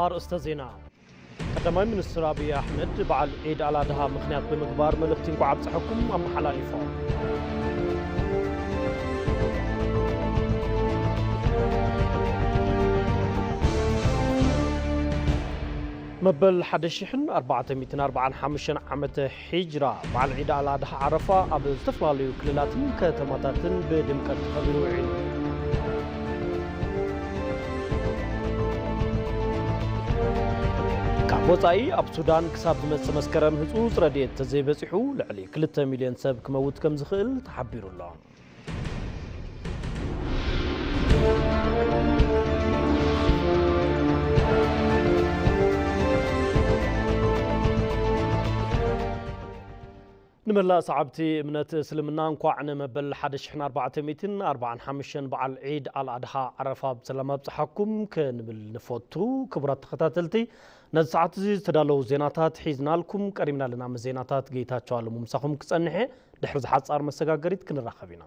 ኣርእስተ ዜና። ቀዳማይ ሚኒስትር ኣብይ ኣሕመድ በዓል ዒድ ኣልኣድሃ ምኽንያት ብምግባር መልእኽቲ እንኳዕ ኣብፀሐኩም ኣመሓላሊፎም። መበል ሓደ ሽሕን ኣርባዕተ ሚእትን ኣርባዓን ሓሙሽተን ዓመተ ሒጅራ በዓል ዒድ ኣልኣድሃ ዓረፋ ኣብ ዝተፈላለዩ ክልላትን ከተማታትን ብድምቀት ተኸቢሩ ውዒሉ። ካብ ወጻኢ ኣብ ሱዳን ክሳብ ዝመጽእ መስከረም ህጹጽ ረድኤት ተዘይበጺሑ ልዕሊ ክልተ ሚልዮን ሰብ ክመውት ከም ዝኽእል ተሓቢሩ ኣሎ። ንመላእ ሰዓብቲ እምነት እስልምና እንኳዕ ንመበል ሓደ ሽሕን ኣርባዕተ ሚእትን ኣርባዓን ሓሙሽተን በዓል ዒድ ኣልኣድሃ ዓረፋ ብሰላም ኣብጽሓኩም ክንብል ንፈቱ። ክቡራት ተኸታተልቲ፣ ነዚ ሰዓት እዚ ዝተዳለዉ ዜናታት ሒዝናልኩም ቀሪብና ኣለና። ምስ ዜናታት ጌታቸው ኣለሙ ምሳኹም ክጸንሕ እየ። ድሕሪ ዝሓጻር መሰጋገሪት ክንራኸብ ኢና።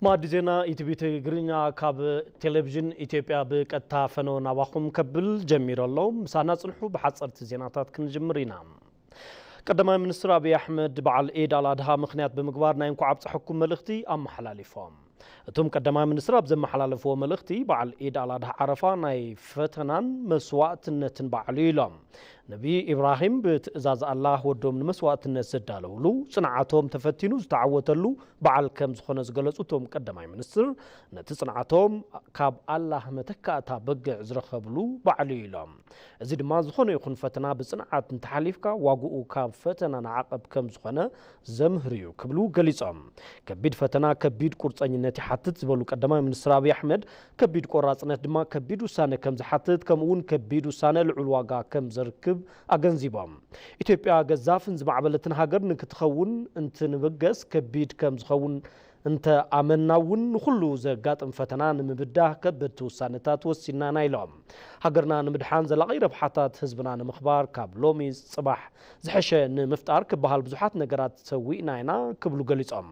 መኣዲ ዜና ኢቲቪ ትግርኛ ካብ ቴሌቪዥን ኢትዮጵያ ብቀጥታ ፈነወ ናባኹም ከብል ጀሚሩ ኣሎ። ምሳና ጽንሑ፣ ብሓጸርቲ ዜናታት ክንጅምር ኢና። ቀዳማይ ሚኒስትር ኣብይ ኣሕመድ በዓል ዒድ ኣልኣድሃ ምኽንያት ብምግባር ናይ እንኳዕ ኣብፀሐኩም መልእኽቲ ኣመሓላሊፎም። እቶም ቀዳማይ ሚኒስትር ኣብ ዘመሓላለፍዎ መልእኽቲ፣ በዓል ዒድ ኣልኣድሃ ዓረፋ ናይ ፈተናን መስዋእትነትን በዓል እዩ ኢሎም። ነቢ ኢብራሂም ብትእዛዝ ኣላህ ወዶም ንመስዋእትነት ዘዳለውሉ፣ ጽንዓቶም ተፈቲኑ ዝተዓወተሉ በዓል ከም ዝኾነ ዝገለጹ እቶም ቀዳማይ ሚኒስትር፣ ነቲ ጽንዓቶም ካብ ኣላህ መተካእታ በግዕ ዝረኸብሉ በዓል እዩ ኢሎም። እዚ ድማ ዝኾነ ይኹን ፈተና ብጽንዓት እንተሓሊፍካ ዋግኡ ካብ ፈተና ንዓቐብ ከም ዝኾነ ዘምህር እዩ ክብሉ ገሊጾም። ከቢድ ፈተና ከቢድ ቁርጸኝነት ይሓትት ዝበሉ ቀዳማይ ሚኒስትር ኣብይ ኣሕመድ፣ ከቢድ ቆራጽነት ድማ ከቢድ ውሳነ ከም ዝሓትት፣ ከምኡ እውን ከቢድ ውሳነ ልዑል ዋጋ ከም ዘርክብ ኣገንዚቦም። ኢትዮጵያ ገዛፍን ዝማዕበለትን ሃገር ንክትኸውን እንትንብገስ ከቢድ ከም ዝኸውን እንተ ኣመንና እውን ንኹሉ ዘጋጥም ፈተና ንምብዳህ ከበድቲ ውሳነታት ወሲንና ኢና ኢሎም። ሃገርና ንምድሓን ዘላቒ ረብሓታት ህዝብና ንምኽባር ካብ ሎሚ ጽባሕ ዝሐሸ ንምፍጣር ክበሃል ብዙሓት ነገራት ሰዊእና ኢና ክብሉ ገሊጾም።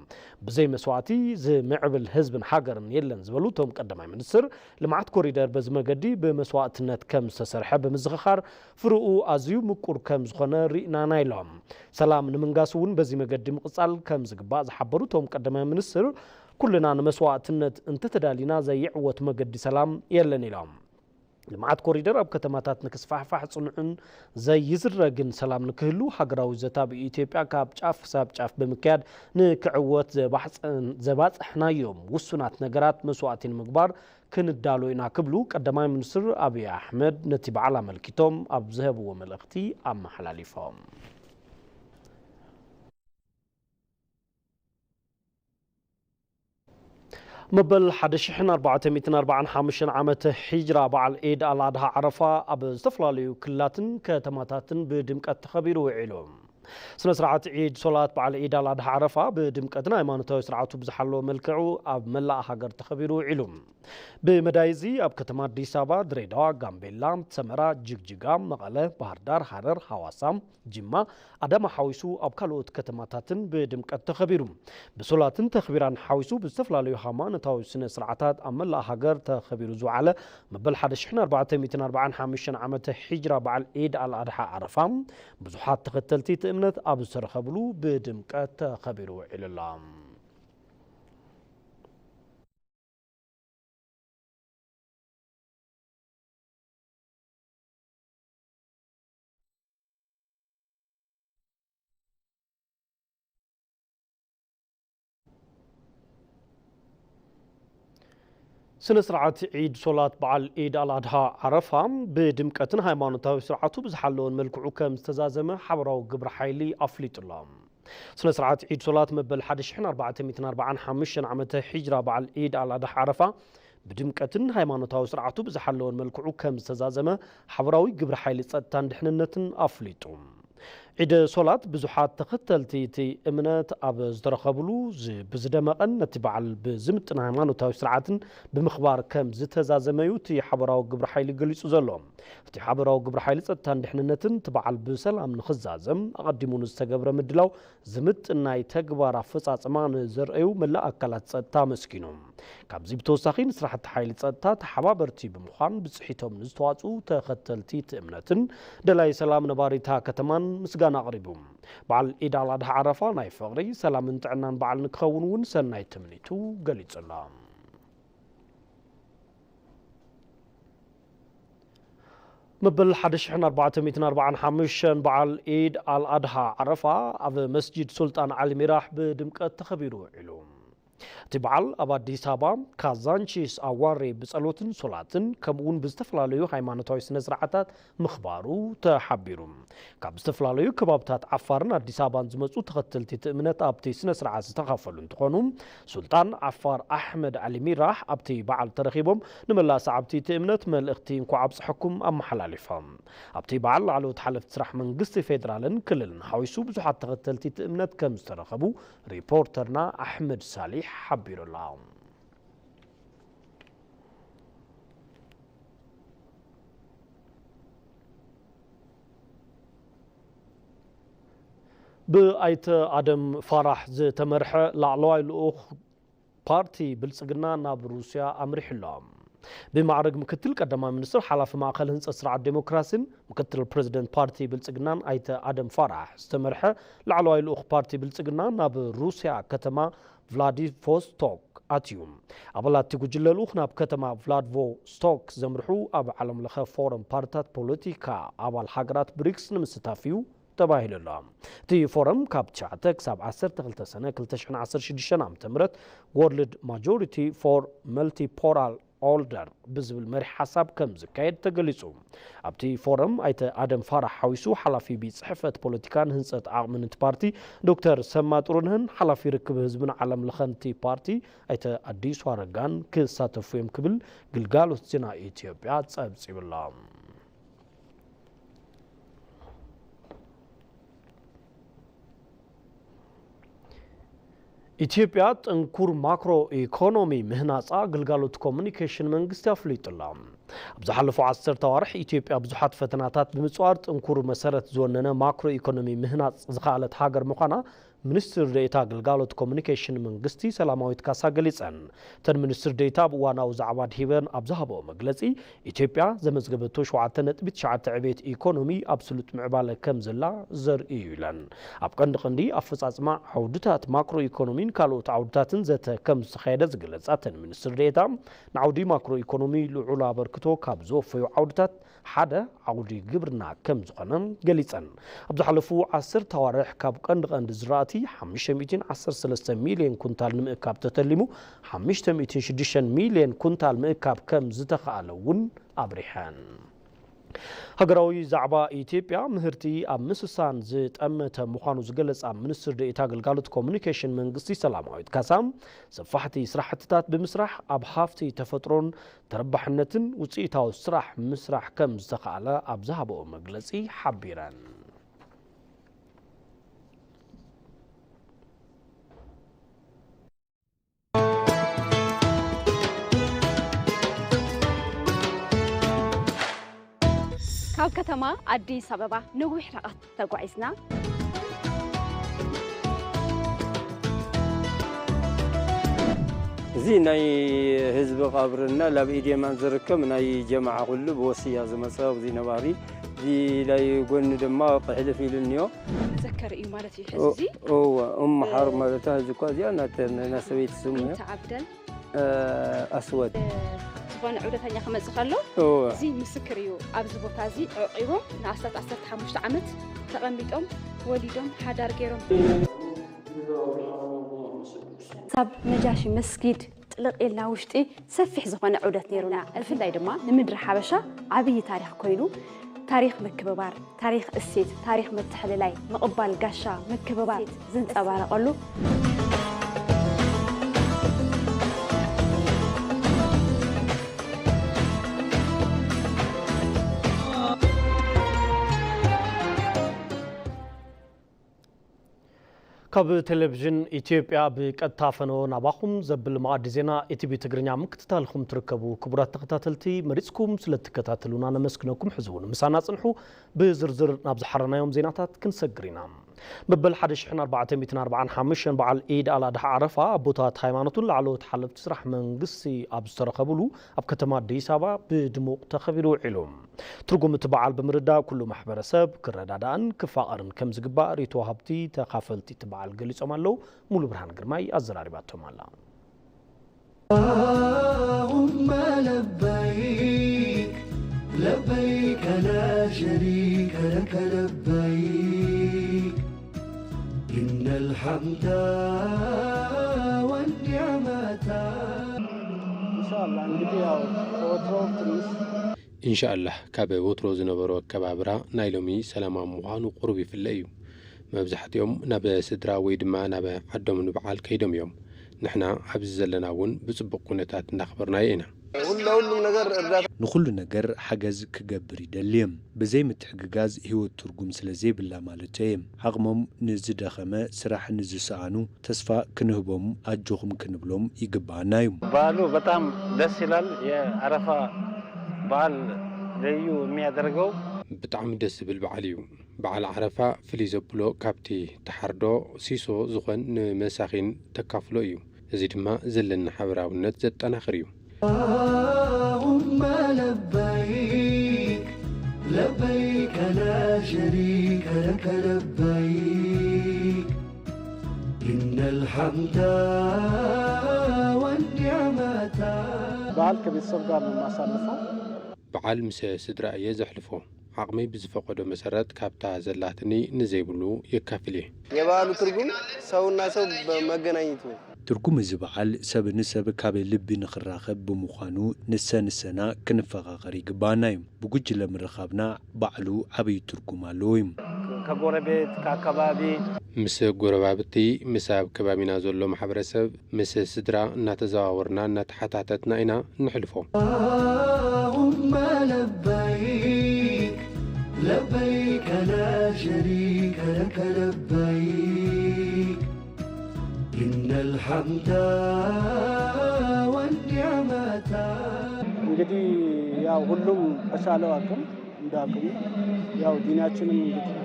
ብዘይ መስዋእቲ ዝምዕብል ህዝብን ሃገርን የለን ዝበሉ እቶም ቀዳማይ ሚኒስትር፣ ልምዓት ኮሪደር በዚ መገዲ ብመስዋእትነት ከም ዝተሰርሐ ብምዝኽኻር፣ ፍርኡ ኣዝዩ ምቁር ከም ዝኾነ ርኢናና ኢሎም። ሰላም ንምንጋስ እውን በዚ መገዲ ምቕጻል ከም ዝግባእ ዝሓበሩ እቶም ቀዳማይ ሚኒስትር፣ ኩልና ንመስዋእትነት እንተተዳሊና ዘይዕወት መገዲ ሰላም የለን ኢሎም። ልምዓት ኮሪደር ኣብ ከተማታት ንክስፋሕፋሕ ጽኑዕን ዘይዝረግን ሰላም ንክህሉ ሃገራዊ ዘተ ኣብ ኢትዮጵያ ካብ ጫፍ ክሳብ ጫፍ ብምክያድ ንክዕወት ዘባሕጸን-፣ ዘባጽሕናዮም ውሱናት ነገራት መስዋእቲ ንምግባር ክንዳሎ ኢና ክብሉ ቀዳማይ ሚኒስትር ኣብይ ኣሕመድ ነቲ በዓል ኣመልኪቶም ኣብ ዝሀብዎ መልእኽቲ ኣመሓላሊፎም። መበል ሓደ ሽሕን ኣርባዕተ ሚእትን ኣርባዓን ሓሙሽተን ዓመት ሒጅራ በዓል ዒድ ኣልኣድሃ ዓረፋ ኣብ ዝተፈላለዩ ክልላትን ከተማታትን ብድምቀት ተኸቢሩ ውዒሉ። ስነ ስርዓት ዒድ ሶላት በዓል ዒድ ኣልኣድሃ ዓረፋ ብድምቀትን ሃይማኖታዊ ስርዓቱ ብዝሓለወ መልክዑ ኣብ መላእ ሃገር ተኸቢሩ ውዒሉ። ብመዳይ እዚ ኣብ ከተማ ኣዲስ ኣበባ፣ ድሬዳዋ፣ ጋምቤላ፣ ሰመራ፣ ጅግጅጋ፣ መቐለ፣ ባህርዳር፣ ሃረር፣ ሃዋሳ፣ ጅማ፣ ኣዳማ ሓዊሱ ኣብ ካልኦት ከተማታትን ብድምቀት ተኸቢሩ። ብሶላትን ተኽቢራን ሓዊሱ ብዝተፈላለዩ ሃይማኖታዊ ስነ ስርዓታት ኣብ መላእ ሃገር ተኸቢሩ ዝወዓለ መበል ሓደ ሽሕን ኣርባዕተ ሚእትን ኣርባዓን ሓሙሽተን ዓመተ ሒጅራ በዓል ዒድ ኣልኣድሓ ዓረፋ ብዙሓት ተኸተልቲ እቲ እምነት ኣብ ዝተረኸብሉ ብድምቀት ተኸቢሩ ውዒሉ ኣሎ። ስነ ስርዓት ዒድ ሶላት በዓል ዒድ ኣልኣድሃ ዓረፋ ብድምቀትን ሃይማኖታዊ ስርዓቱ ብዝሓለወን መልክዑ ከም ዝተዛዘመ ሓበራዊ ግብረ ሓይሊ ኣፍሊጡ ኣሎ። ስነ ስርዓት ዒድ ሶላት መበል ሓደ ሽሕን ኣርባዕተ ሚእትን ኣርባዓን ሓሙሽተን ዓመተ ሒጅራ በዓል ዒድ ኣልኣድሓ ዓረፋ ብድምቀትን ሃይማኖታዊ ስርዓቱ ብዝሓለወን መልክዑ ከም ዝተዛዘመ ሓበራዊ ግብረ ሓይሊ ጸጥታን ድሕንነትን ኣፍሊጡ። ዒደ ሶላት ብዙሓት ተኸተልቲ እቲ እምነት ኣብ ዝተረኸብሉ ዝ-፣ ብዝደመቐን ነቲ በዓል ብዝምጥን ሃይማኖታዊ ስርዓትን ብምኽባር ከም ዝተዛዘመ እዩ እቲ ሓበራዊ ግብረ ሓይሊ ገሊጹ ዘሎ። እቲ ሓበራዊ ግብረ ሓይሊ ጸጥታን ድሕንነትን እቲ በዓል ብሰላም ንኽዛዘም ኣቐዲሙ ንዝተገብረ ምድላው ዝምጥን ናይ ተግባር ኣፈጻጽማ ንዘርእዩ መላእ ኣካላት ጸጥታ ኣመስጊኑ። ካብዚ ብተወሳኺ ንስራሕቲ ሓይሊ ጸጥታ ተሓባበርቲ ብምዃን ብጽሒቶም ንዝተዋጽኡ ተኸተልቲ እቲ እምነትን ደላይ ሰላም ነባሪታ ከተማን ምስጋና ኣቕሪቡ። በዓል ዒድ ኣል ኣድሓ ዓረፋ ናይ ፍቕሪ፣ ሰላምን ጥዕናን በዓል ንክኸውን እውን ሰናይ ትምኒቱ ገሊጹ ኣሎ። መበል ሓደ ሽሕን ኣርባዕተ ሚእትን ኣርባዓን ሓሙሽተን በዓል ዒድ ኣል ኣድሃ ዓረፋ ኣብ መስጂድ ሱልጣን ዓሊ ሚራሕ ብድምቀት ተኸቢሩ ውዒሉ። እቲ በዓል ኣብ ኣዲስ ኣበባ ካዛንቺስ ኣዋሬ ብጸሎትን ሶላትን ከምኡ እውን ብዝተፈላለዩ ሃይማኖታዊ ስነ ስርዓታት ምኽባሩ ተሓቢሩ። ካብ ዝተፈላለዩ ከባብታት ዓፋርን ኣዲስ ኣበባን ዝመጹ ተኸተልቲ እቲ እምነት ኣብቲ ስነ ስርዓት ዝተኻፈሉ እንትኾኑ፣ ሱልጣን ዓፋር ኣሕመድ ዓሊ ሚራሕ ኣብቲ በዓል ተረኺቦም ንመላእ ሰዓብቲ እቲ እምነት መልእኽቲ እንኳዕ ኣብፀሐኩም ኣመሓላሊፎም። ኣብቲ በዓል ላዕለዎት ሓለፍቲ ስራሕ መንግስቲ ፌዴራልን ክልልን ሓዊሱ ብዙሓት ተኸተልቲ እቲ እምነት ከም ዝተረኸቡ ሪፖርተርና ኣሕመድ ሳሊሕ ሓቢሩላ። ብኣይተ ኣደም ፋራሕ ዝተመርሐ ላዕለዋይ ልኡኽ ፓርቲ ብልጽግና ናብ ሩስያ ኣምሪሑ ኣሎ። ብማዕረግ ምክትል ቀዳማይ ሚኒስትር ሓላፊ ማእከል ህንጸት ስርዓት ዴሞክራሲን ምክትል ፕሬዚደንት ፓርቲ ብልጽግናን ኣይተ ኣደም ፋራሕ ዝተመርሐ ላዕለዋይ ልኡኽ ፓርቲ ብልጽግና ናብ ሩስያ ከተማ ቭላዲቮስቶክ ኣትዩ። ኣባላት እቲ ጉጅለ ልኡኽ ናብ ከተማ ቭላድቮስቶክ ዘምርሑ ኣብ ዓለም ለኸ ፎረም ፓርትታት ፖለቲካ ኣባል ሃገራት ብሪክስ ንምስታፍ እዩ ተባሂሉ ኣሎ። እቲ ፎረም ካብ ትሽዓተ ክሳብ ዓሰርተ ክልተ ሰነ ክልተ ሽሕን ዓሰርተ ሽዱሽተን ዓመተ ምህረት World Majority for Multipolar Order ብዝብል መሪሕ ሓሳብ ከም ዝካየድ ተገሊጹ። ኣብቲ ፎረም ኣይተ ኣደም ፋራሕ ሓዊሱ ሓላፊ ቤት ጽሕፈት ፖለቲካን ህንጸት ዓቕምን እቲ ፓርቲ ዶክተር ሰማ ጥሩነህን ሓላፊ ርክብ ህዝብን ዓለም ለኸን እቲ ፓርቲ ኣይተ ኣዲሱ ኣረጋን ክሳተፉ እዮም ክብል ግልጋሎት ዜና ኢትዮጵያ ጸብጺቡ ኣሎ። ኢትዮጵያ ጥንኩር ማክሮ ኢኮኖሚ ምህናጻ ግልጋሎት ኮሙኒኬሽን መንግስቲ ኣፍሊጡ ኣሎ። ኣብ ዝሓለፉ ዓሰርተ ኣዋርሕ ኢትዮጵያ ብዙሓት ፈተናታት ብምጽዋር ጥንኩር መሰረት ዝወነነ ማክሮ ኢኮኖሚ ምህናጽ ዝኸኣለት ሃገር ምዃና ሚኒስትር ዴኤታ ግልጋሎት ኮሙኒኬሽን መንግስቲ ሰላማዊት ካሳ ገሊጸን። እተን ሚኒስትር ዴኤታ ኣብ እዋናዊ ዛዕባ ድሂበን ኣብ ዝሃበኦ መግለጺ፣ ኢትዮጵያ ዘመዝገበቶ ሸውዓተ ነጥቢ ትሽዓተ ዕቤት ኢኮኖሚ ኣብ ስሉጥ ምዕባለ ከም ዘላ ዘርኢ እዩ ኢለን። ኣብ ቀንዲ ቀንዲ ኣፈጻጽማ ዓውድታት ማክሮ ኢኮኖሚን ካልኦት ዓውድታትን ዘተ ከም ዝተኻየደ ዝገለጻ እተን ሚኒስትር ዴኤታ፣ ንዓውዲ ማክሮ ኢኮኖሚ ልዑል ኣበርክቶ ካብ ዘወፈዩ ዓውድታት ሓደ ዓውዲ ግብርና ከም ዝኾነ ገሊጸን። ኣብ ዝሓለፉ ዓሰርተ ኣዋርሕ ካብ ቀንዲ ቀንዲ ዝራእቲ ሓሙሽተ ሚእትን ዓሰርተ ሰለስተ ሚልዮን ኩንታል ንምእካብ ተተሊሙ ሓሙሽተ ሚእትን ሽዱሽተ ሚልዮን ኩንታል ምእካብ ከም ዝተኻኣለ እውን ኣብሪሐን። ሃገራዊ ዛዕባ ኢትዮጵያ ምህርቲ ኣብ ምስሳን ዝጠመተ ምዃኑ ዝገለጻ ሚኒስትር ዴኤታ ግልጋሎት ኮሙኒኬሽን መንግስቲ ሰላማዊት ካሳ፣ ሰፋሕቲ ስራሕትታት ብምስራሕ ኣብ ሃፍቲ ተፈጥሮን ተረባሕነትን ውፅኢታዊ ስራሕ ምስራሕ ከም ዝተኻእለ ኣብ ዝሃበኦ መግለፂ ሓቢረን። ካብ ከተማ ኣዲስ ኣበባ ነዊሕ ርሕቀት ተጓዒዝና። እዚ ናይ ህዝቢ ቀብርና ላብ ኢዴማን ዝርከብ ናይ ጀማዓ ኩሉ ብወስያ ዝመጸ ኣብዚ ነባሪ፣ እዚ ናይ ጎኒ ድማ ቅሕልፍ ኢሉ እኒኦ። መዘከሪ እዩ ማለት እዩ። ሕዚ እዚ እወ፣ እምሓር እ- ማለት እዚ እኳ እዚኣ ናተ-፣ ናይ ሰበይቲ ስም እዩ። እንተ ዓብደል እ፣ ኣስወድ። እ፣ ዝኾነ ዑደተኛ ክመጽእ ከሎ እወ። እዚ ምስክር እዩ። ኣብዚ ቦታ እዚ ዑቂቦም ንኣስታት ዓሰርተ ሓሙሽተ ዓመት ተቐሚጦም፣ ወሊዶም፣ ሓዳር ገይሮም። ሳብ ነጃሺ መስጊድ ጥልቕ ኢልና ውሽጢ ሰፊሕ ዝኾነ ዑደት ነይሩና። ብፍላይ ድማ ንምድሪ ሓበሻ ዓብዪ ታሪኽ ኮይኑ፣ ታሪኽ ምክብባር፣ ታሪኽ እሴት፣ ታሪኽ ምትሕልላይ፣ ምቕባል ጋሻ፣ ምክብባር እሴት ዝንጸባረቐሉ። ካብ ቴሌቪዥን ኢትዮጵያ ብቀጥታ ፈነወ ናባኹም ዘብል መኣዲ ዜና ኢቲቪ ትግርኛ ምክትታልኩም ትርከቡ ክቡራት ተኸታተልቲ፣ መሪጽኩም ስለ እትከታተሉና ነመስግነኩም። ሕዚ እውን ምሳና ጽንሑ። ብዝርዝር ናብ ዝሓረናዮም ዜናታት ክንሰግር ኢና። መበል ሓደ ሽሕን ኣርባዕተ ሚእትን ኣርባዓን ሓሙሽተን በዓል ኢድ ኣል ኣድሓ ዓረፋ ኣቦታት ሃይማኖትን ላዕለዎት ሓለፍቲ ስራሕ መንግስቲ ኣብ ዝተረኸብሉ ኣብ ከተማ ኣዲስ ኣበባ ብድሙቕ ተኸቢሩ ውዒሉ። ትርጉም እቲ በዓል ብምርዳእ ኩሉ ማሕበረሰብ ክረዳዳእን ክፋቐርን ከም ዝግባእ ርእይቶ ወሃብቲ ተኻፈልቲ እቲ በዓል ገሊጾም ኣለዉ። ሙሉ ብርሃን ግርማይ ኣዘራሪባቶም ኣላ። اللهم لبيك، لبيك لا شريك لك لبيك، إن الحمد والنعمة. ኢንሻኣላህ፣ እንግዲህ ያው ከወትሮው ትንሽ ኢንሻኣላህ፣ ካብ ወትሮ ዝነበሮ ኣከባብራ ናይ ሎሚ ሰላማዊ ምዃኑ ቁሩብ ይፍለ እዩ። መብዛሕትኦም ናብ ስድራ ወይ ድማ ናብ ዓዶም ንበዓል ከይዶም እዮም። ንሕና ኣብዚ ዘለና እውን ብጽቡቕ ኩነታት እናኽበርናዮ ኢና። ሁሉ፣ ለሁሉም ነገር እርዳታ። ንኹሉ ነገር ሓገዝ ክገብር ይደሊ እየ። ብዘይ ምትሕግጋዝ ህይወት ትርጉም ስለ ዘይብላ ማለተይ እየ። ዓቕሞም ንዝደኸመ፣ ስራሕ ንዝሰኣኑ ተስፋ ክንህቦም፣ ኣጆኹም ክንብሎም ይግባኣና እዩ። በዓሉ በጣም ደስ ይላል። የአረፋ በዓል ልዩ የሚያደርገው ብጣዕሚ ደስ ዝብል በዓል እዩ። በዓል ዓረፋ ፍልይ ዘብሎ ካብቲ ተሓርዶ ሲሶ ዝኾን ንመሳኺን ተካፍሎ እዩ። እዚ ድማ ዘለና ሓበራውነት ዘጠናኽር እዩ። اللهم لبيك، لبيك لا شريك لك لبيك، إن الحمد والنعمة. በዓል ከቤተሰብ ጋር ነው የማሳልፈው። በዓል ምስ ስድራ እየ ዘሕልፎ። ዓቕመይ ብዝፈቐዶ መሰረት ካብታ ዘላትኒ ንዘይብሉ የካፍል እየ። የበዓሉ ትርጉም ሰውና ሰው መገናኘት ነው። ትርጉም እዚ በዓል ሰብ ንሰብ ካብ ልቢ ንኽራኸብ ብምዃኑ፣ ንሰ ንሰና ክንፈቓቐር ይግባኣና እዩ። ብጉጅለ ምርኻብና ባዕሉ ዓብዪ ትርጉም ኣለዎ እዩ። ከጎረቤት፣ ከአካባቢ ምስ ጎረባብቲ፣ ምስ ኣብ ከባቢና ዘሎ ማሕበረሰብ፣ ምስ ስድራ እናተዘዋወርና እናተሓታተትና ኢና ነሕልፎ። اللهم لبيك، لبيك لا شريك لك لبيك، إن الحمد والنعمة. እንግዲህ ያው ሁሉም በቻለው አቅም እንደ አቅሙ ያው ዲናችንም እንግዲህ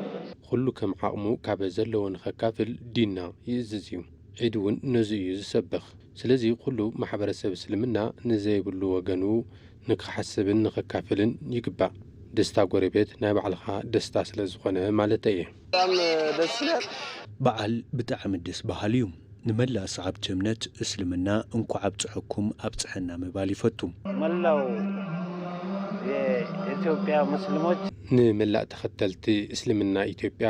ኩሉ ከም ዓቕሙ ካብ ዘለዎ ንኸካፍል ዲንና ይእዝዝ እዩ። ዒድ እውን ነዚ እዩ ዝሰብኽ። ስለዚ ኩሉ ማሕበረሰብ እስልምና ንዘይብሉ ወገኑ ንክሓስብን ንኸካፍልን ይግባእ። ደስታ ጎረቤት ናይ ባዕልኻ ደስታ ስለ ዝኾነ ማለተይ እየ። በጣም ደስ ይላል። በዓል ብጣዕሚ ደስ በሃሊ እዩ። ንመላእ ሰዓብቲ እምነት እስልምና እንኳዕ ኣብፀሐኩም ኣብፀሐና ምባል ይፈቱ። መላው የኢትዮጵያ ሙስሊሞች ንመላእ ተኸተልቲ እስልምና ኢትዮጵያ፣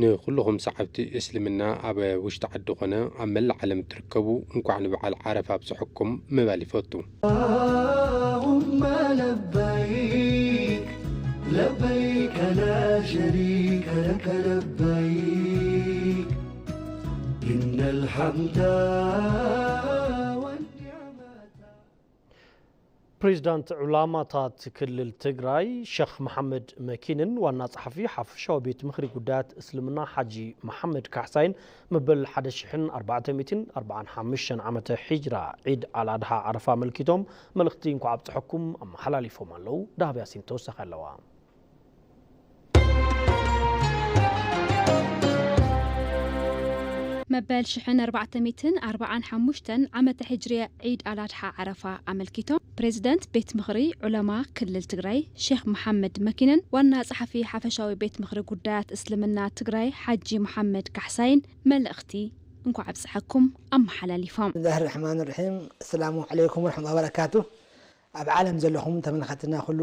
ንኹልኹም ሰዓብቲ እስልምና ኣብ ውሽጢ ዓዲ ኾነ ኣብ መላእ ዓለም እትርከቡ እንኳዕ ንበዓል ዓረፋ ኣብፀሐኩም ምባል ይፈቱ። اللهم لبيك، لبيك لا شريك لك لبيك، إن الحمد والنعمة. ፕሬዚዳንት ዑላማታት ክልል ትግራይ ሸኽ መሓመድ መኪንን ዋና ጸሓፊ ሓፈሻዊ ቤት ምኽሪ ጉዳያት እስልምና ሓጂ መሓመድ ካሕሳይን መበል ሓደ ሽሕን ኣርባዕተ ሚእትን ኣርባዓን ሓሙሽተን ዓመተ ሒጅራ ዒድ ኣልኣድሓ ዓረፋ ኣመልኪቶም መልእኽቲ እንኳዕ ኣብጽሐኩም ኣመሓላሊፎም ኣለዉ። ዳህብ ያሲን ተወሳኺ ኣለዋ። መበል ሽሕን ኣርባዕተ ሚእትን ኣርባዓን ሓሙሽተን ዓመተ ሒጅርየ ዒድ ኣልኣድሓ ዓረፋ ኣመልኪቶም ፕሬዚደንት ቤት ምኽሪ ዑለማ ክልል ትግራይ ሼኽ መሓመድ መኪንን ዋና ጸሓፊ ሓፈሻዊ ቤት ምኽሪ ጉዳያት እስልምና ትግራይ ሓጂ መሓመድ ካሕሳይን መልእኽቲ እንኳዕ ኣብጽሐኩም ኣመሓላሊፎም። ብስምላህ ራሕማን ራሒም። ኣሰላሙ ዓለይኩም ወረሕመቱላሂ ወበረካቱ። ኣብ ዓለም ዘለኹም ተመልኸትና ኩሉ፣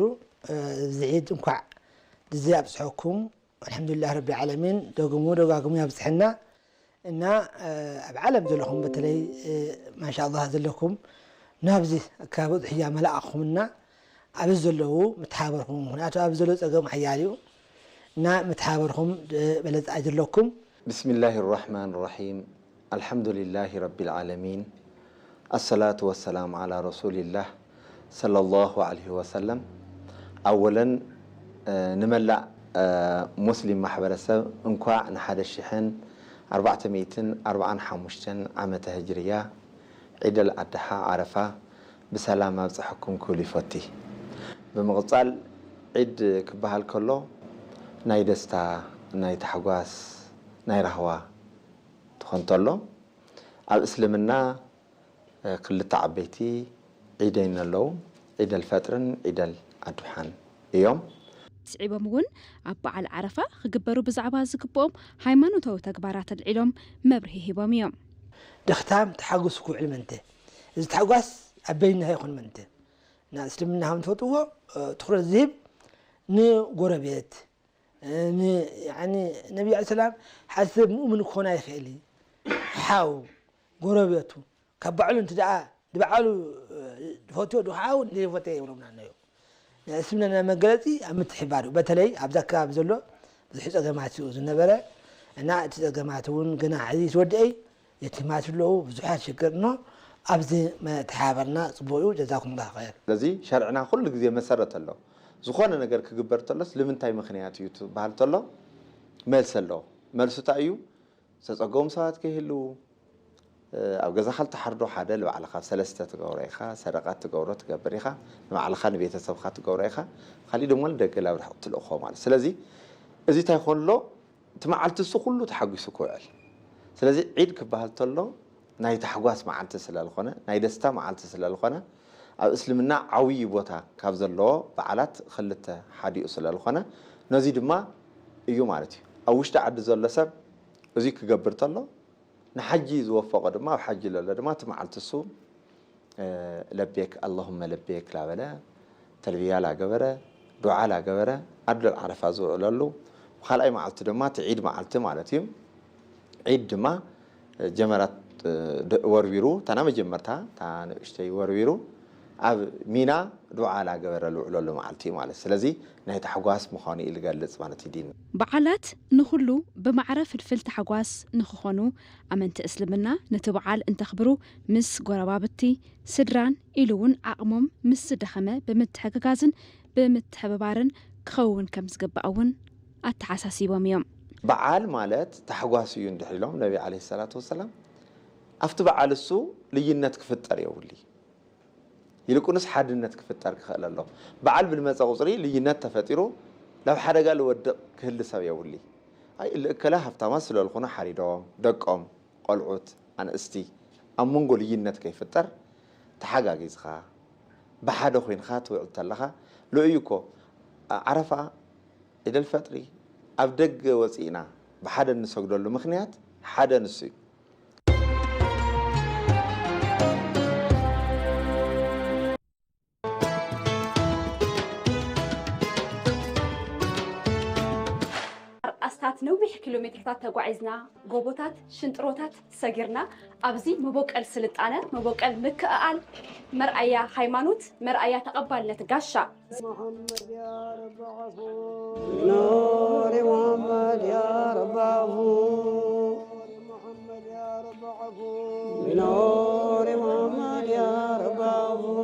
እ፣ እዚ ዒድ እንኳዕ ድዚ ኣብጽሐኩም። ኣልሐምዱሊላህ ረቢል ዓለሚን፣ ደጉሙ ደጋግሙ ያብጽሐና። እና፣ እ፣ ኣብ ዓለም ዘለኹም በተለይ፣ እ፣ ማሻኣላህ ዘለኩም ናብዚ ካብ እድሕያ መላእኹምና ኣብዚ ዘለዉ ምትሓበርኩም፣ ምኽንያቱ ኣብዚ ዘሎ ጸገም ሓያል እዩ። እና ምትሓበርኩም፣ እ፣ በለጽ ኣጅር ኣለኩም። بسم الله الرحمن الرحيم. الحمد لله رب العالمين. الصلاة والسلام على رسول الله صلى الله عليه وسلم. ኣወለን፣ እ፣ ንመላእ፣ እ፣ ሙስሊም ማሕበረሰብ እንኳዕ ንሓደ ሽሕን ኣርባዕተ ሚእትን ኣርባዓን ሓሙሽተን ዓመተ ህጅርያ፣ ዒደል ኣድሓ ዓረፋ ብሰላም ኣብፀሐኩም ክብል ይፈቲ። ብምቕፃል፣ ዒድ ክበሃል ከሎ ናይ ደስታ፣ ናይ ታሕጓስ፣ ናይ ራህዋ ትኾን ተሎ፣ ኣብ እስልምና ክልተ ዓበይቲ ዒደይን ኣለዉ። ዒደል ፈጥርን ዒደል ኣድሓን እዮም። ስዒቦም እውን ኣብ በዓል ዓረፋ ክግበሩ ብዛዕባ ዝግብኦም ሃይማኖታዊ ተግባራት ኣልዒሎም መብርሂ ሂቦም እዮም። ድኽታም ተሓጉስ ክውዕል ምእንተ፣ እዚ ታሕጓስ ኣብ በይንና ይኹን ምእንተ፣ ናብ እስልምና ከም ትፈልጥዎ ትኹረት ዝህብ ንጎረቤት፣ ነቢ ለ ሰላም ሓደ ሰብ ሙእምን ክኾን ኣይኽእል እዩ። ሓው ጎረቤቱ ካብ ባዕሉ እንተ ደኣ ንባዕሉ ዝፈትዮ ዶ ሓው ዘይፈትዮ የብሎምና ነዮ። ናይ እስልምና መገለፂ ኣብ ምትሕባር እዩ። በተለይ ኣብዛ ከባቢ ዘሎ ብዙሕ ፀገማት እዩ ዝነበረ እና እቲ ፀገማት እውን ገና ሕዚ ይትወድአ እዩ። የቲማት ኣለዉ፣ ብዙሓት ሽግር እኖ ኣብዚ መተሓባበርና ፅቡቕ እዩ። ጀዛኩም ላ ኸይር። ስለዚ ሸርዕና ኩሉ ግዜ መሰረት ኣሎ። ዝኾነ ነገር ክግበር ተሎስ ልምንታይ ምኽንያት እዩ ትበሃል ተሎ መልሲ ኣለዎ። መልሱ እንታይ እዩ? ዝተፀገሙ ሰባት ከይህልዉ፣ ኣብ ገዛኻ ልትሓርዶ ሓደ ልባዕልኻ ሰለስተ ትገብሮ ኢኻ፣ ሰደቃ ትገብሮ ትገብር ኢኻ፣ ንባዕልኻ ንቤተሰብኻ ትገብሮ ኢኻ፣ ካሊእ ድማ ንደገ ላብ ርሑቕ ትልእኾ ማለት። ስለዚ እዚ እንታይ ይኾን ኣሎ? እቲ መዓልቲ እሱ ኩሉ ተሓጒሱ ክውዕል። ስለዚ ዒድ ክበሃል ተሎ ናይ ታሕጓስ መዓልቲ ስለ ዝኾነ፣ ናይ ደስታ መዓልቲ ስለ ዝኾነ፣ ኣብ እስልምና ዓብዪ ቦታ ካብ ዘለዎ በዓላት ክልተ ሓዲኡ ስለ ዝኾነ፣ ነዚ ድማ እዩ ማለት እዩ። ኣብ ውሽጢ ዓዲ ዘሎ ሰብ እዚ ክገብር ተሎ፣ ንሓጂ ዝወፈቆ ድማ፣ ኣብ ሓጂ ለሎ ድማ እቲ መዓልቲ እሱ ለቤክ ኣላሁመ ለቤክ ላበለ፣ ተልብያ ላገበረ፣ ዱዓ ላገበረ፣ ኣድለል ዓረፋ ዝውዕለሉ፣ ብኻልኣይ መዓልቲ ድማ እቲ ዒድ መዓልቲ ማለት እዩ። ዒድ ድማ ጀመራት ወርዊሩ፣ እታ ናይ መጀመርታ እታ ንእሽተይ ወርዊሩ ኣብ ሚና ዱዓ ላገበረ ልውዕለሉ መዓልቲ እዩ ማለት። ስለዚ ናይ ታሕጓስ ምዃኑ እዩ ልገልጽ ማለት እዩ ዲን። በዓላት ንኹሉ ብማዕረ ፍልፍል ታሕጓስ ንኽኾኑ ኣመንቲ እስልምና ነቲ በዓል እንተኽብሩ ምስ ጎረባብቲ፣ ስድራን ኢሉ እውን ዓቕሞም ምስ ዝደኸመ ብምትሕግጋዝን ብምትሕብባርን ክኸውን ከም ዝግባእ እውን ኣተሓሳሲቦም እዮም። በዓል ማለት ታሕጓስ እዩ እንድሕር ኢሎም ነቢ ዓለይሂ ሰላቱ ወሰላም፣ ኣብቲ በዓል እሱ ልዩነት ክፍጠር የብሉይ። ይልቁንስ ሓድነት ክፍጠር ክኽእል ኣለዎ። በዓል ብልመፀ ቁፅሪ ልዩነት ተፈጢሩ ናብ ሓደጋ ልወድቕ ክህሊ ሰብ የብሉይ። ኣይ እለ እከለ ሃፍታማት ስለልኾኑ ሓሪዶም ደቆም፣ ቆልዑት፣ ኣንእስቲ ኣብ መንጎ ልዩነት ከይፍጠር ተሓጋጊዝኻ ብሓደ ኮይንካ ትውዕል ተለኻ ልኡይ እኮ ዓረፋ ዒደል ፈጥሪ ኣብ ደገ ወፂእና ብሓደ እንሰግደሉ ምኽንያት ሓደ ንሱ እዩ። ኣስታት ነዊሕ ኪሎ ሜትርታት ተጓዒዝና፣ ጎቦታት፣ ሽንጥሮታት ሰጊርና፣ ኣብዚ መቦቀል ስልጣነ፣ መቦቀል ምክእኣል፣ መርኣያ ሃይማኖት፣ መርኣያ ተቐባልነት ጋሻ። محمد يا رب عفو نور محمد يا رب عفو محمد يا رب عفو نور محمد يا رب عفو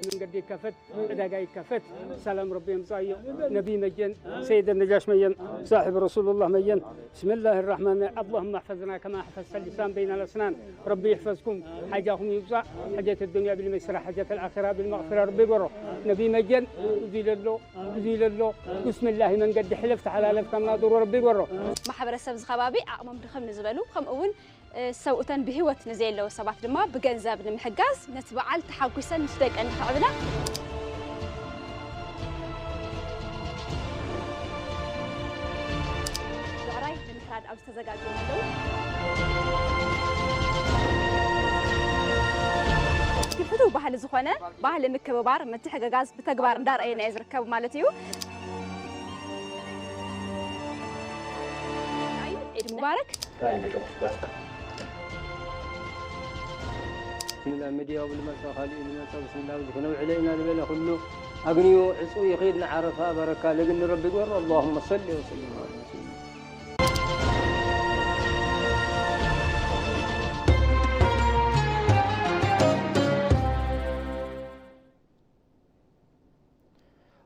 መንገዲ ይከፈት፣ ዕዳጋ ይከፈት፣ ሰላም ረቢ የምፃዮ። ነቢ መጀን፣ ሰይድ ነጃሽ መየን፣ ሳሕብ ረሱሉላህ መየን። بسم الله الرحمن الرحيم. اللهم احفظنا كما احفظت اللسان بين الاسنان. ربي يحفظكم. حاجاكم يوسع. حاجة الدنيا بالميسرة، حاجة الآخرة بالمغفرة. ربي يقرو. نبي مجن. زيل الله. زيل الله. بسم الله من قد حلف تعالى لف كما دور ربي يقرو. ማሕበረሰብ እዚ ከባቢ ዓቕሞም ድኽም ንዝበሉ ከምኡ እውን ሰብኡተን ብህይወት ንዘየለዉ ሰባት ድማ ብገንዘብ ንምሕጋዝ ነቲ በዓል ተሓጒሰን ምስ ደቀን ንኸዕብላ ብዕራይ ንምሕራድ ኣብ ዝተዘጋጀዉ ኣለዉ። ክፍቱ ባህሊ ዝኾነ ባህሊ ምክብባር፣ ምትሕግጋዝ ብተግባር እንዳርኣየና እዩ ዝርከብ ማለት እዩ። ዒድ ሙባረክ። ብስሚላ መድያው ልመፃ ካሊእ ልመፃ ብስሚላ ብዙሕ ነውዕለ ኢና ዝበለ ኩሉ ኣግንዩ ዕፁ ይኽድ ንዓረፋ በረካ ለግን ረቢ ግበሮ ኣላሁመ ሰሊ ወሰሊም ዓላ ሰይድና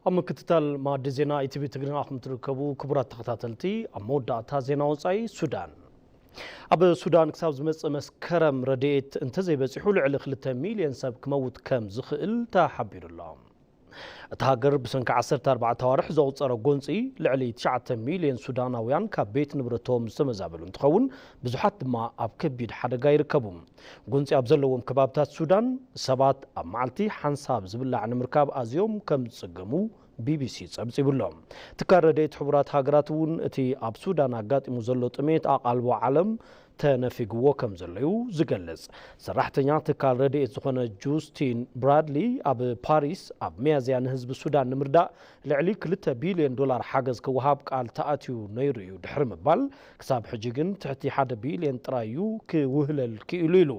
ኣብ ምክትታል ማዕዲ ዜና ኢቲቪ ትግርኛ ኢኹም ትርከቡ ክቡራት ተኸታተልቲ። ኣብ መወዳእታ ዜና ወጻኢ ሱዳን። ኣብ ሱዳን ክሳብ ዝመጽእ መስከረም ረድኤት እንተዘይበጺሑ ልዕሊ ክልተ ሚልዮን ሰብ ክመውት ከም ዝኽእል ተሓቢሩ ኣሎ። እታ ሃገር ብሰንኪ ዓሰርተ ኣርባዕተ ኣዋርሕ ዘቑጸረ ጎንጺ ልዕሊ ትሽዓተ ሚልዮን ሱዳናውያን ካብ ቤት ንብረቶም ዝተመዛበሉ እንትኸውን፣ ብዙሓት ድማ ኣብ ከቢድ ሓደጋ ይርከቡ። ጎንጺ ኣብ ዘለዎም ከባብታት ሱዳን ሰባት ኣብ መዓልቲ ሓንሳብ ዝብላዕ ንምርካብ ኣዝዮም ከም ዝጽገሙ ቢቢሲ ጸብጺቡ ኣሎ። ትካል ረድኤት ሕቡራት ሃገራት እውን እቲ ኣብ ሱዳን ኣጋጢሙ ዘሎ ጥሜት ኣቓልቦ ዓለም ተነፊግዎ ከም ዘሎ እዩ ዝገልጽ። ሰራሕተኛ ትካል ረድኤት ዝኾነ ጁስቲን ብራድሊ ኣብ ፓሪስ ኣብ ሚያዝያ ንህዝቢ ሱዳን ንምርዳእ ልዕሊ ክልተ ቢልዮን ዶላር ሓገዝ ክወሃብ ቃል ተኣትዩ ነይሩ እዩ ድሕሪ ምባል፣ ክሳብ ሕጂ ግን ትሕቲ ሓደ ቢልዮን ጥራይ እዩ ክውህለል ክኢሉ ኢሉ።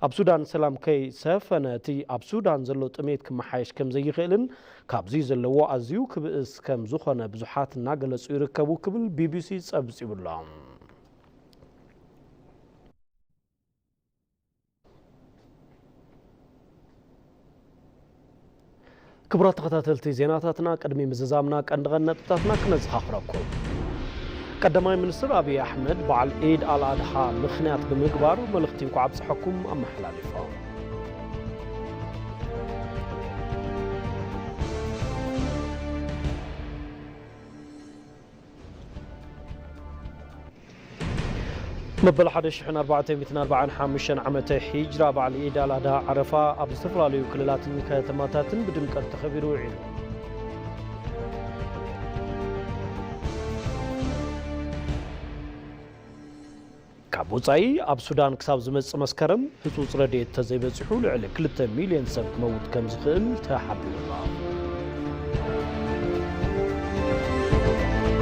ኣብ ሱዳን ሰላም ከይሰፈነ እቲ ኣብ ሱዳን ዘሎ ጥሜት ክመሓየሽ ከም ዘይኽእልን ካብዚ ዘለዎ ኣዝዩ ክብእስ ከም ዝኾነ ብዙሓት እናገለጹ ይርከቡ ክብል ቢቢሲ ጸብጺቡ ኣሎ። ክቡራት ተኸታተልቲ ዜናታትና፣ ቅድሚ ምዝዛምና ቀንዲ ቀንዲ ነጥብታትና ክነዘኻኽረኩም። ቀዳማይ ሚኒስትር ኣብይ ኣሕመድ በዓል ዒድ ኣል ኣድሓ ምኽንያት ብምግባር መልእኽቲ እንኳዕ ኣብፀሐኩም ኣመሓላሊፎም። መበል ሓደ ሽሕን ኣርባዕተ ሚእትን ኣርባዓን ሓሙሽተን ዓመተ ሂጅራ በዓል ዒድ ኣል ኣድሃ ዓረፋ ኣብ ዝተፈላለዩ ክልላትን ከተማታትን ብድምቀት ተኸቢሩ ውዒሉ። ካብ ወጻኢ ኣብ ሱዳን ክሳብ ዝመጽእ መስከረም ህጹጽ ረድኤት ተዘይበጺሑ ልዕሊ ክልተ ሚልዮን ሰብ ክመውት ከም ዝኽእል ተሓቢሩ ኣሎ።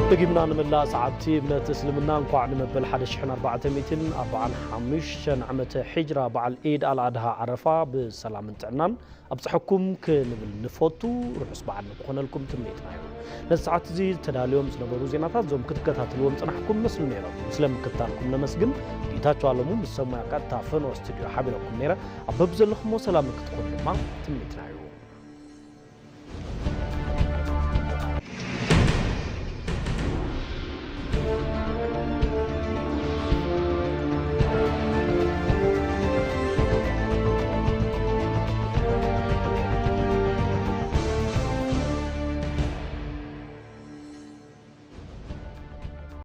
ደጊምና ንመላእ ሰዓብቲ እምነት እስልምና እንኳዕ ንመበል ሓደ ሽሕን ኣርባዕተ ሚእትን ኣርባዓን ሓሙሽተን ዓመተ ሒጅራ በዓል ዒድ ኣል ኣድሃ ዓረፋ ብሰላምን ጥዕናን ኣብጽሐኩም ክንብል ንፈቱ። ርሑስ በዓል ንክኾነልኩም ትምኒትና እዩ። ነዚ ሰዓት እዚ ተዳልዮም ዝነበሩ ዜናታት እዞም ክትከታተልዎም ጽናሕኩም መስሉ ነይሮም። ስለ ምክትታልኩም ነመስግን። ጌታቸው ኣለሙ ምስ ሰሙያ ቀጥታ ፈኖ ስቱዲዮ ሓቢረኩም ነይረ። ኣብ በብዘለኹሞ ሰላም ክትኾኑ ድማ ትምኒትና እዩ።